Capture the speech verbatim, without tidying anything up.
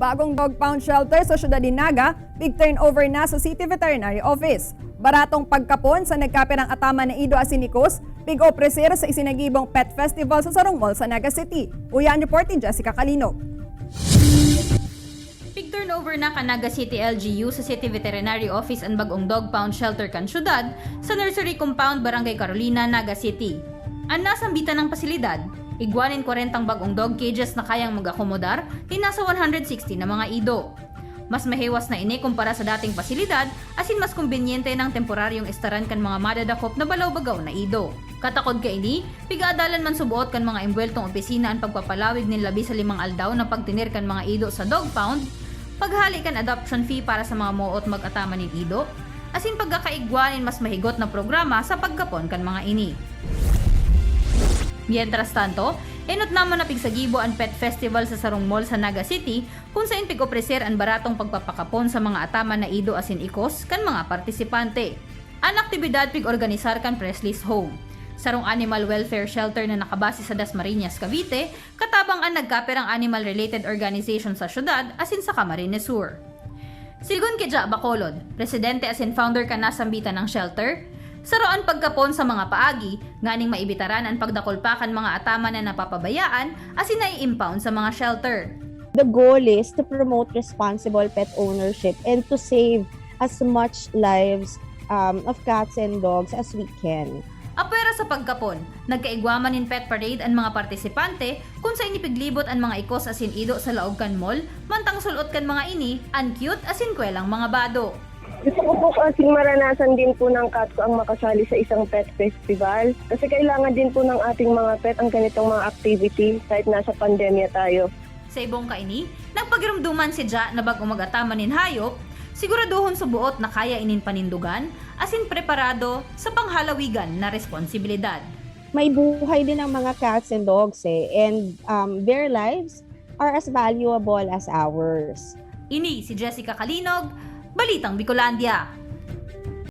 Bagong dog pound shelter sa siyudad nin Naga, pig-turnover na sa City Veterinary Office. Baratong pagkapon sa nagkapirang ataman na ido asin ikos, pig-opreser sa isinagibong pet festival sa sarong mall sa Naga City. Uya an report ni Jessica Calinog. Pig-turnover na kan Naga City L G U sa City Veterinary Office an bagong dog pound shelter kan syudad sa Nursery Compound, Barangay Carolina, Naga City. An nasambitan na pasilidad, igwa nin kwarentang bagong dog cages na kayang mag-akomodar nin nasa one hundred sixty na mga ido. Mas mahiwas na ini kumpara sa dating pasilidad, asin mas kombinyente na an temporaryong estaran kan mga madadakop na balaw-bagaw na ido. Katakod kaini, pig-aadalan man suboot kan mga embuweltong opisina an pagpapalawig nin labi sa limang aldaw na pagtener kan mga ido sa dog pound, paghale kan adoption fee para sa mga moot mag-ataman nin ido, asin pagkakaigwa nin mas mahigot na programa sa pagkapon kan mga ini. Mientras tanto, enot na man na pigsagibo an Pet Festival sa sarong mall sa Naga City, kun saen pig-opreser an baratong pagpapakapon sa mga ataman na ido asin ikos kan mga partisipante. An aktibidad pig-organisar kan Presley's Home, sarong animal welfare shelter na nakabase sa Dasmariñas, Cavite, katabang an nagkapirang animal-related organization sa syudad asin sa Camarines Sur. Sigon ki Ja Bacolod, presidente asin founder kan nasambitan na shelter, saro an pagkapon sa mga paagi nganing maibitaran an pagdakul pa kan mga ataman na napapabayaan asin nai-impound sa mga shelter. The goal is to promote responsible pet ownership and to save as much lives, um, of cats and dogs as we can. Apwera sa pagkapon, nagkaigwa man nin pet parade an mga partisipante, kun saen piglibot an mga ikos asin ido sa laog kan mall, mantang sul-ot kan mga ini an cute asin kwelang mga bado. Gusto ko po kasing maranasan din po ng cat ko ang makasali sa isang pet festival. Kasi kailangan din po ng ating mga pet ang ganitong mga activity kahit nasa pandemya tayo. Sa ibong kaini, nagpagiromdoman si Ja na bag-o mag-ataman nin hayop, siguraduhon suboot na kaya ining panindogan, asin preparado sa panghalawigan na responsibilidad. May buhay din ang mga cats and dogs eh, and, um, their lives are as valuable as ours. Ini si Jessica Calinog, Balitang Bicolandia.